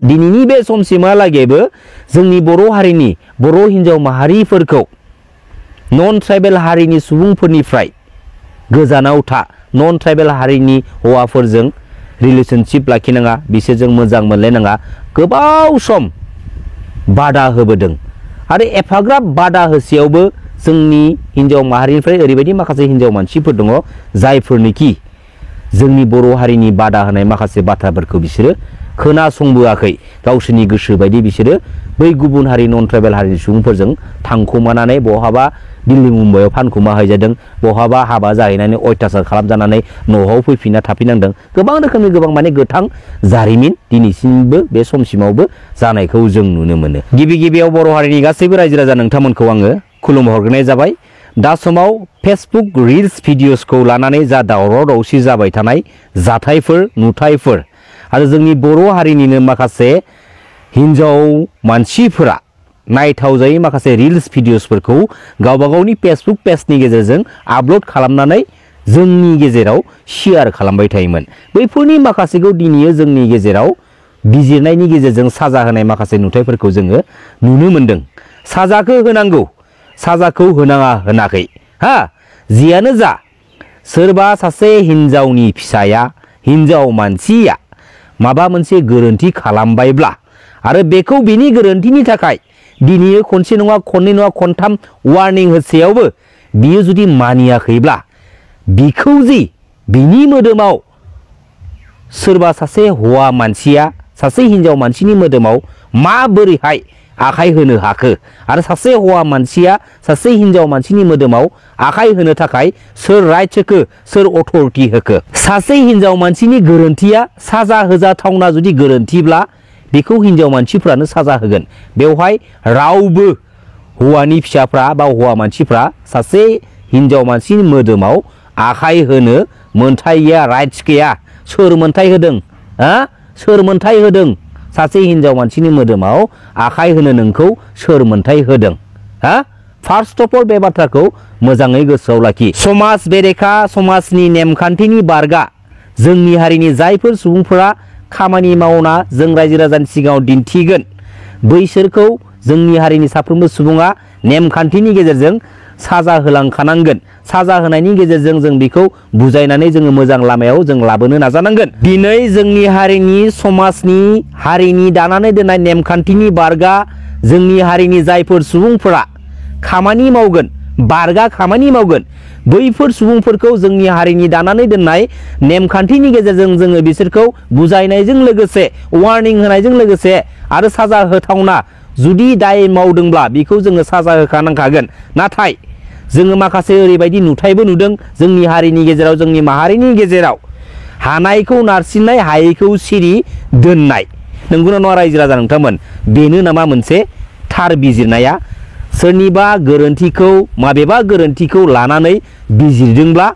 दिनैनि बे समसिमहालागैबो जोंनि बर' हारिनि बर' हिन्जाव माहारिफोरखौ नन ट्राइबेल हारिनि सुबुंफोरनिफ्राय गोजानाव था, नन ट्राइबेल हारिनि हौवाफोरजों रिलेशनशिप लाखिनाङा, बिसोरजों मोजां मोनलायनाङा, गोबाव सम बादा होबोदों। आरो एफाग्राब बादा होसेयावबो जोंनि हिन्जाव माहारिनिफ्राय ओरैबायदि माखासे हिन्जाव मानसिफोर दङ जायफोरनिखि जोंनि बर' हारिनि बादा होनाय माखासे बाथ्राफोरखौ बिसोरो खोनासंबोआखै। गावसोरनि गोसो बायदि बिसोरो बै गुबुन हारि नन ट्राइबेल हारिनि सुबुंफोरजों थांखुमानानै बहाबा दिल्ली मुम्बाइआव फानखुमा हैजादों, बहाबा हाबा जाहैनानै अयथासार खालामजानानै न'आव फैफिनना थाफिननांदों। गोबां रोखोमनि गोबां माने गोथां जारिमिन दिनैसिमबो बे समसिमावबो जानायखौ जों नुनो मोनो। गिबि गिबियाव बर' हारिनि गासैबो रायजो राजा नोंथांमोनखौ आङो खुलुमहरग्रोनाय जाबाय। दा समाव फेसबुक रिल्स भिडिअसखौ लानानै जा दावराव दावसि जाबाय थानाय जाथायफोर नुथायफोर आरो जोंनि बर' हारिनिनो माखासे हिन्जाव मानसिफोरा नायथावजायै माखासे रिल्स भिडिअसफोरखौ गावबा गावनि फेसबुक पेजनि गेजेरजों आपल'ड खालामनानै जोंनि गेजेराव शेयार खालामबाय थायोमोन। बैफोरनि माखासेखौ दिनै जोंनि गेजेराव बिजिरनायनि गेजेरजों साजा होनाय माखासे नुथायफोरखौ जोङो नुनो मोनदों। साजाखौ होनांगौ, साजाखौ होनाङा होनाखै, जियानो जा सोरबा सासे हिन्जावनि फिसाया, हिन्जाव मानसिया माबा मोनसे गोरोन्थि खालामबायब्ला आरो बेखौ बिनि गोरोन्थिनि थाखाय दिनै खनसे नङा खननै नङा खनथाम वार्निं होसेयावबो बियो जुदि मानियाखैब्ला बिखौ जि बिनि मोदोमाव सोरबा सासे हौवा मानसिया सासे हिन्जाव मानसिनि मोदोमाव माबोरैहाय आखाइ होनो हाखो आरो सासे हौवा मानसिया सासे हिन्जाव मानसिनि मोदोमाव आखाइ होनो थाखाय सोर राइट्स होखो, सोर अथरिटि होखो। सासे हिन्जाव मानसिनि गोरोन्थिया साजा होजाथावना जुदि गोरोन्थिब्ला बेखौ हिन्जाव मानसिफ्रानो साजा होगोन। बेवहाय रावबो हौवानि फिसाफ्रा बा हौवा मानसिफ्रा सासे हिन्जाव मानसिनि मोदोमाव आखाइ होनो मोन्थाय गैया, राइट्स गैया। सोर मोन्थाय होदों? सोर मोन्थाय होदों? सासे हिन्जाव मानसिनि मोदोमाव आखाइ होनो नोंखौ सोर मोन्थाय होदों? फार्स्ट अफ अल बे बाथ्राखौ मोजाङै गोसोआव लाखि। समाज बेरेखा, समाजनि नेमखान्थिनि बारगा जोंनि हारिनि जायफोर सुबुंफोरा खामानि मावना जों रायजो राजानि सिगाङाव दिन्थिगोन, बैसोरखौ जोंनि हारिनि साफ्रोमबो सुबुङा नेमखान्थिनि गेजेरजों साजा होलांखानांगोन। साजा होनायनि गेजेरजों जों बेखौ बुजायनानै जोङो मोजां लामायाव जों लाबोनो नाजानांगोन। दिनै जोंनि हारिनि समाजनि हारिनि दानानै दोननाय नेमखान्थिनि बारगा जोंनि हारिनि जायफोर सुबुंफोरा खामानि मावगोन, बारगा खामानि मावगोन, बैफोर सुबुंफोरखौ जोंनि हारिनि दानानै दोननाय नेमखान्थिनि गेजेरजों जोङो बिसोरखौ बुजायनायजों लोगोसे वार्निं होनायजों लोगोसे आरो साजा होथावना जुदि दाय मावदोंब्ला बेखौ जोङो साजा होखानांखागोन। नाथाय जोङो माखासे ओरैबायदि नुथायबो नुदों जोंनि हारिनि गेजेराव, जोंनि माहारिनि गेजेराव हानायखौ नारसिननाय, हायैखौ सिरि दोननाय। नंगौना नङा रायजो राजा नोंथांमोन? बेनो नामा मोनसे थार बिजिरनाया? सोरनिबा गोरोन्थिखौ, माबेबा गोरोन्थिखौ लानानै बिजिरदोंब्ला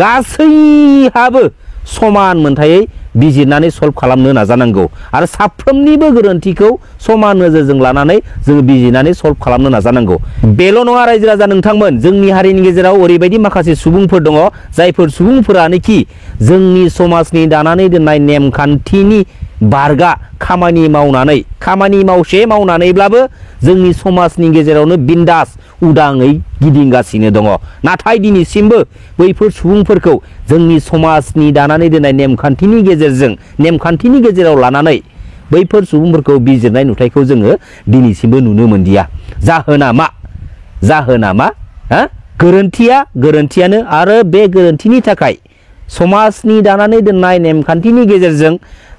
गासैहाबो समान मोन्थायै बिजिरनानै सल्भ खालामनो नाजानांगौ आरो साफ्रोमनिबो गोरोन्थिखौ समान नोजोरजों लानानै जोङो बिजिरनानै सल्भ खालामनो नाजानांगौ। बेल' नङा रायजो राजा नोंथांमोन, जोंनि हारिनि गेजेराव ओरैबायदि माखासे सुबुंफोर दङ जायफोर सुबुंफोरानोखि जोंनि समाजनि दानानै दोननाय नेमखान्थिनि बारगा खामानि मावनानै, खामानि मावनानैब्लाबो जोंनि समाजनि गेजेरावनो बिन्दास उदाङै गिदिंगासिनो दङ। नाथाय दिनैसिमबो बैफोर सुबुंफोरखौ जोंनि समाजनि दानानै दोननाय नेमखान्थिनि गेजेरजों, नेमखान्थिनि गेजेराव लानानै बैफोर सुबुंफोरखौ बिजिरनाय नुथायखौ जोङो दिनैसिमबो नुनो मोनदिया। जाहोना मा? जाहोना मा? गोरोन्थिया गोरोन्थियानो, आरो बे गोरोन्थिनि थाखाय समाजनि दानानै दोननाय नेमखान्थिनि गेजेरजों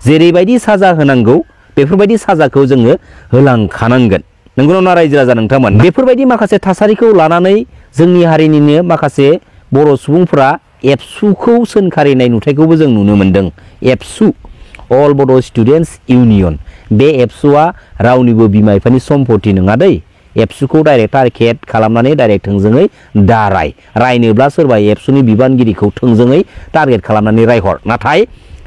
जेरैबायदि साजा होनांगौ बेफोरबायदि साजाखौ जोङो होलांखानांगोन। नंगौना नङा रायजो राजा नोंथांमोन? बेफोरबायदि माखासे थासारिखौ लानानै जोंनि हारिनिनो माखासे बर' सुबुंफोरा एबसुखौ सोंखारिनाय नुथायखौबो जों नुनो मोनदों। एबसु, अल बड' स्टुडेन्टस इउनियन, बे एबसुआ रावनिबो बिमा बिफानि सम्पति नङा दै। एबसुखौ डाइरेक्ट टारगेट खालामनानै डाइरेक्ट थोंजोङै दाराय, रायनोब्ला सोरबा एबसुनि बिबानगिरिखौ थोंजोङै टारगेट खालामनानै रायहर। नाथाय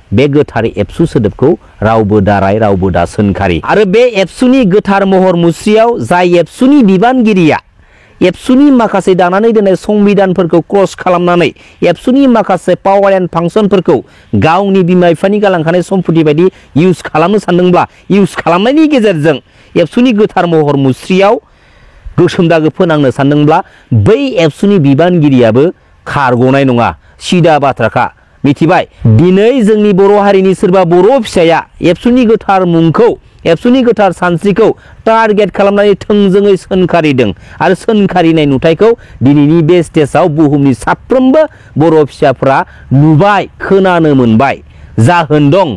बे गोथार एबसु सोदोबखौ रावबो दाराय, रावबो दा सोंखारि। आरो बे एबसुनि गोथार महर मुस्रियाव जाय एबसुनि बिबानगिरिया एबसुनि माखासे दानानै दोननाय संबिधानफोरखौ क्रस खालामनानै एबसुनि माखासे पावार एन्ड फांसनफोरखौ गावनि बिमा बिफानि गालांखानाय सम्पति बायदि इउज खालामनो सानदोंब्ला इउज खालामनायनि गेजेरजों एबसुनि गोथार महर मुस्रियाव गोसोम दागो फोनांनो सानदोंब्ला बै एबसुनि बिबानगिरियाबो खारग'नाय नङा सिदा बाथ्राखा मिथिबाय दिनै जोंनि बर' हारिनि सोरबा बर' फिसाया एबसुनि गोथार मुंखौ एबसुनि गोथार सानस्रिखौ टारगेट खालामनानै थोंजोङै सोंखारिदों आरो सोंखारिनाय नुथायखौ दिनैनि बे स्टेजाव बुहुमनि साफ्रोमबो बर' फिसाफ्रा नुबाय खोनानो मोनबाय जाहोन दं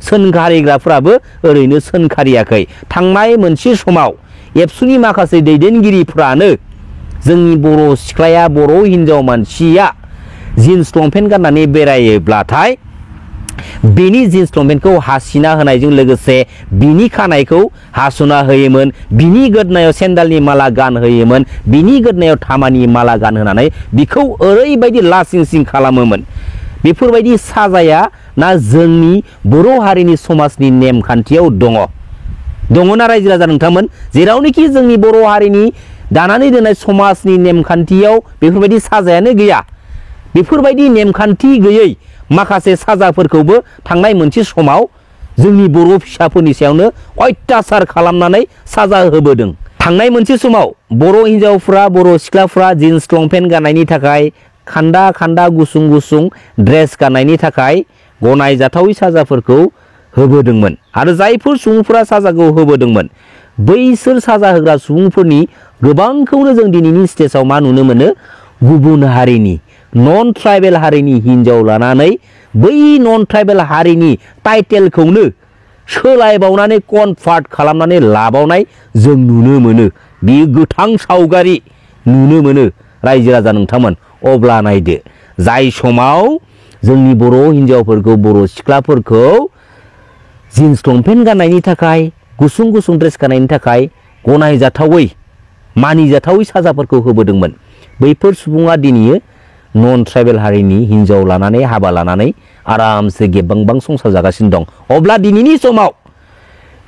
सोंखारिग्राफ्राबो ओरैनो सोंखारियाखै थांनाय मोनसे समाव एबसुनि माखासे दैदेनगिरिफ्रानो जोंनि बर' सिख्लाया बर' हिनजाव मानसिया जिन्स लंपेन्ट गाननानै बेरायोब्लाथाय बेनि जिन्स लंपेन्टखौ हासिना होनायजों लोगोसे बिनि खानायखौ हास'ना होयोमोन बिनि गोदनायाव सेन्डालनि माला गानहोयोमोन बिनि गोदनायाव थामानि माला गानहोनानै बिखौ ओरैबायदि लासिं सिं खालामोमोन बेफोरबायदि साजाया ना जोंनि बर' हारिनि समाजनि नेमखान्थियाव दङना रायजो राजा नोंथांमोन जेरावनोखि जोंनि बर' हारिनि दानानै दोननाय समाजनि नेमखान्थियाव बेफोरबायदि साजायानो गैया बेफोरबायदि नेमखान्थि गैयै माखासे साजाफोरखौबो थांनाय मोनसे समाव जोंनि बर' फिसाफोरनि सायावनो अत्याचार खालामनानै साजा होबोदों थांनाय मोनसे समाव बर' हिनजावफ्रा बर' सिख्लाफ्रा जिन्स लंपेन्ट गाननायनि थाखाय खान्दा खान्दा गुसुं गुसुं ड्रेस गाननायनि थाखाय गनायजाथावै साजाफोरखौ होबोदोंमोन आरो जायफोर सुबुंफोरा साजाखौ होबोदोंमोन बैसोर साजा होग्रा सुबुंफोरनि गोबांखौनो जों दिनैनि स्टेजाव मा नुनो मोनो गुबुन हारिनि नन ट्राइबेल हारिनि हिनजाव लानानै बै नन ट्राइबेल हारिनि टाइटेलखौनो सोलायबावनानै कनभार्ट खालामनानै लाबावनाय जों नुनो मोनो बेयो गोथां सावगारि नुनो मोनो रायजो राजा नोंथांमोन अब्ला नायदो जाय समाव जोंनि बर' हिनजावफोरखौ बर' सिख्लाफोरखौ जिन्स लंपेन्ट गाननायनि थाखाय गुसुं गुसुं ड्रेस गाननायनि थाखाय गनायजाथावै मानिजाथावै साजाफोरखौ होबोदोंमोन बैफोर सुबुङा दिनै नन ट्राइबेल हारिनि हिनजाव लानानै हाबा लानानै आरामसे गेबबांबां संसार जागासिनो दं अब्ला दिनैनि समाव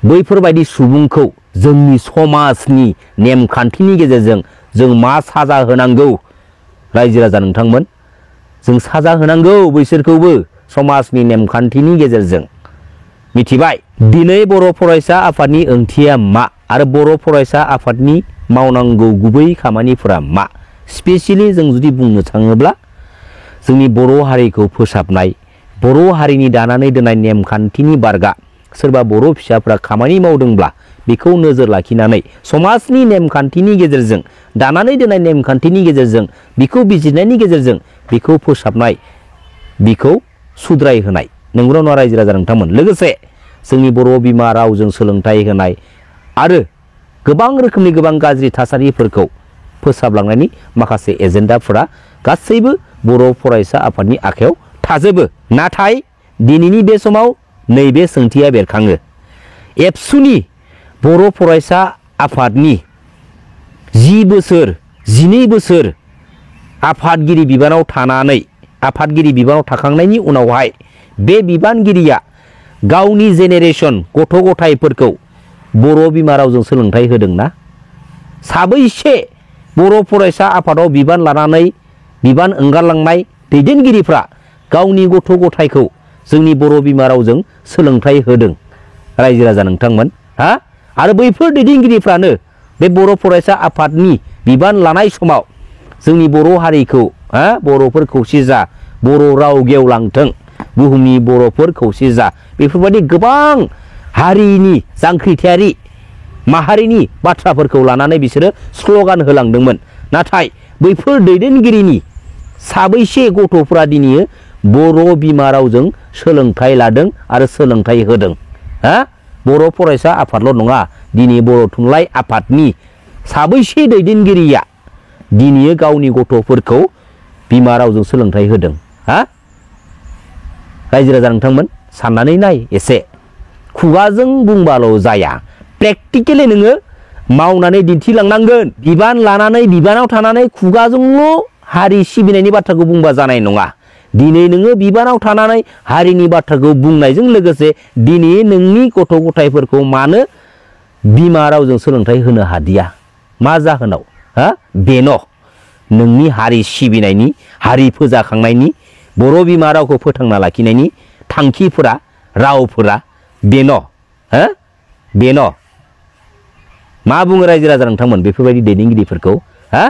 बैफोरबायदि सुबुंखौ जोंनि समाजनि नेमखान्थिनि गेजेरजों जों मा साजा होनांगौ रायजो राजा नोंथांमोन जों साजा होनांगौ बैसोरखौबो समाजनि नेमखान्थिनि गेजेरजों मिथिबाय दिनै बर' फरायसा आफादनि ओंथिया मा आरो बर' फरायसा आफादनि मावनांगौ गुबै खामानिफोरा मा स्पेसियेलि जों जुदि बुंनो थाङोब्ला जोंनि बर' हारिखौ फोसाबनाय बर' हारिनि दानानै दोननाय नेमखान्थिनि बारगा सोरबा बर' फिसाफ्रा खामानि मावदोंब्ला बेखौ नोजोर लाखिनानै समाजनि नेमखान्थिनि गेजेरजों दानानै दोननाय नेमखान्थिनि गेजेरजों बिखौ बिजिरनायनि गेजेरजों बिखौ फोसाबनाय बिखौ सुद्राय होनाय नंगौना नङा रायजो राजा नोंथांमोन लोगोसे जोंनि बर' बिमा रावजों सोलोंथाइ होनाय आरो गोबां रोखोमनि गोबां गाज्रि थासारिफोरखौ फोसाबलांनायनि माखासे एजेन्डाफोरा गासैबो बर' फरायसा आफादनि आखायाव थाजोबो नाथाय दिनैनि बे समाव नैबे सोंथिया बेरखाङो एबसुनि बर' फरायसा आफादनि 10 बोसोर 12 बोसोर आफादगिरि बिबानाव थाखांनायनि उनावहाय बे बिबानगिरिया गावनि जेनेरेशन गथ' गथायफोरखौ बर' बिमा रावजों सोलोंथाइ होदोंना साबैसे बर' फरायसा आफादाव बिबान लानानै बिबान ओंगारलांनाय दैदेनगिरिफ्रा गावनि गथ' गथायखौ जोंनि बर' बिमा रावजों सोलोंथाइ होदों रायजो राजा नोंथांमोन आरो बैफोर दैदेनगिरिफ्रानो बे बर' फरायसा आफादनि बिबान लानाय समाव जोंनि बर' हारिखौ बर'फोर खौसे जा बर' राव गेवलांथों बुहुमनि बर'फोर खौसे जा बेफोरबायदि गोबां हारिनि जांख्रिथायारि माहारिनि बाथ्राफोरखौ लानानै बिसोरो स्ल'गान होलांदोंमोन नाथाय बैफोर दैदेनगिरिनि साबैसे गथ'फोरा दिनै बर' बिमा रावजों सोलोंथाइ लादों आरो सोलोंथाइ होदों बर' फरायसा आफादल' नङा दिनै बर' थुनलाइ आफादनि साबैसे दैदेनगिरिया दिनै गावनि गथ'फोरखौ बिमा रावजों सोलोंथाइ होदों रायजो राजा नोंथांमोन साननानै नाय एसे खुगाजों बुंबाल' जाया प्रेक्टिकेलि नोङो मावनानै दिन्थिलांनांगोन बिबान लानानै बिबानाव थानानै खुगाजोंल' हारि सिबिनायनि बाथ्राखौ बुंबा जानाय नङा दिनै नोङो बिबानाव थानानै हारिनि बाथ्राखौ बुंनायजों लोगोसे दिनै नोंनि गथ' गथायफोरखौ मानो बिमा रावजों सोलोंथाइ होनो हादिया मा जाहोनाव हा बेनो नोंनि हारि सिबिनायनि हारि फोजाखांनायनि बर' बिमा रावखौ फोथांना लाखिनायनि थांखिफोरा रावफोरा बेनो हा बेनो मा बुङो रायजो राजा नोंथांमोन बेफोरबायदि दैदेनगिरिफोरखौ हा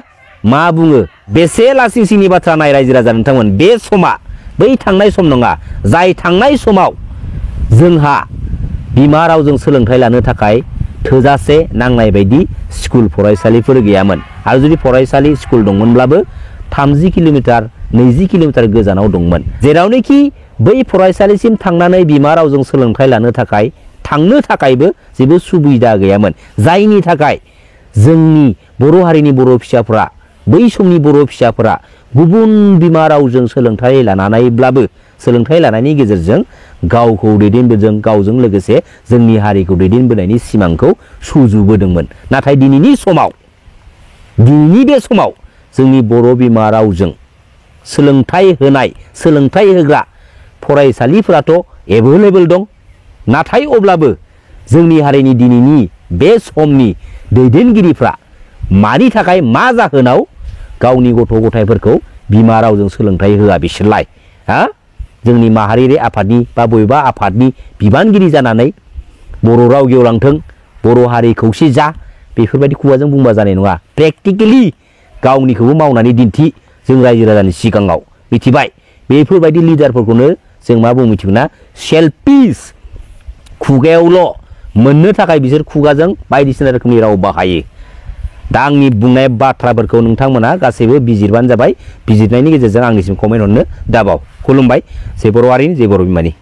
मा बुङो बेसे लासिं सिंनि बाथ्रा नाय रायजो राजा नोंथांमोन बे समा बै थांनाय सम नङा जाय थांनाय समाव जोंहा बिमा रावजों सोलोंथाइ लानो थाखाय थोजासे नांनाय बायदि स्कुल फरायसालिफोर गैयामोन आरो जुदि फरायसालि स्कुल दंमोनब्लाबो 30 किल'मिटार 20 किल'मिटार गोजानाव दंमोन जेरावनोखि बै फरायसालिसिम थांनानै बिमा रावजों सोलोंथाइ लानो थाखाय थांनो थाखायबो जेबो सुबिदा गैयामोन जायनि थाखाय जोंनि बर' हारिनि बर' फिसाफोरा बै समनि बर' फिसाफोरा गुबुन बिमा रावजों सोलोंथाइ लानानैब्लाबो सोलोंथाइ लानायनि गेजेरजों गावखौ दैदेनबोदों गावजों लोगोसे जोंनि हारिखौ दैदेनबोनायनि सिमांखौ सुजुबोदोंमोन नाथाय दिनैनि बे समाव जोंनि बर' बिमा रावजों सोलोंथाइ होनाय सोलोंथाइ होग्रा फरायसालिफोराथ' एभेलेबल दं नाथाय अब्लाबो जोंनि हारिनि दिनैनि बे समनि दैदेनगिरिफ्रा मानि थाखाय मा जाहोनाव गावनि गथ' गथायफोरखौ बिमा रावजों सोलोंथाइ होआ बिसोरलाय हा जोंनि माहारियारि आफादनि बा बबेबा आफादनि बिबानगिरि जानानै बर' राव गेवलांथों बर' हारि खौसे जा बेफोरबायदि खुगाजों बुंबा जानाय नङा प्रेक्टिकेलि गावनिखौबो मावनानै दिन्थि जों रायजो राजानि सिगाङाव मिथिबाय बेफोरबायदि लिडारफोरखौनो जों मा बुङो मिथिगौना सेल्फिश खुगायावल' मोननो थाखाय बिसोर खुगाजों बायदिसिना रोखोमनि राव बाहायो दा आंनि बुंनाय बाथ्राफोरखौ नोंथांमोना गासैबो बिजिरबानो जाबाय बिजिरनायनि गेजेरजों आंनिसिम कमेन्ट हरनो दाबाव खुलुमबाय जे बर' हारिनि जे बर' बिमानि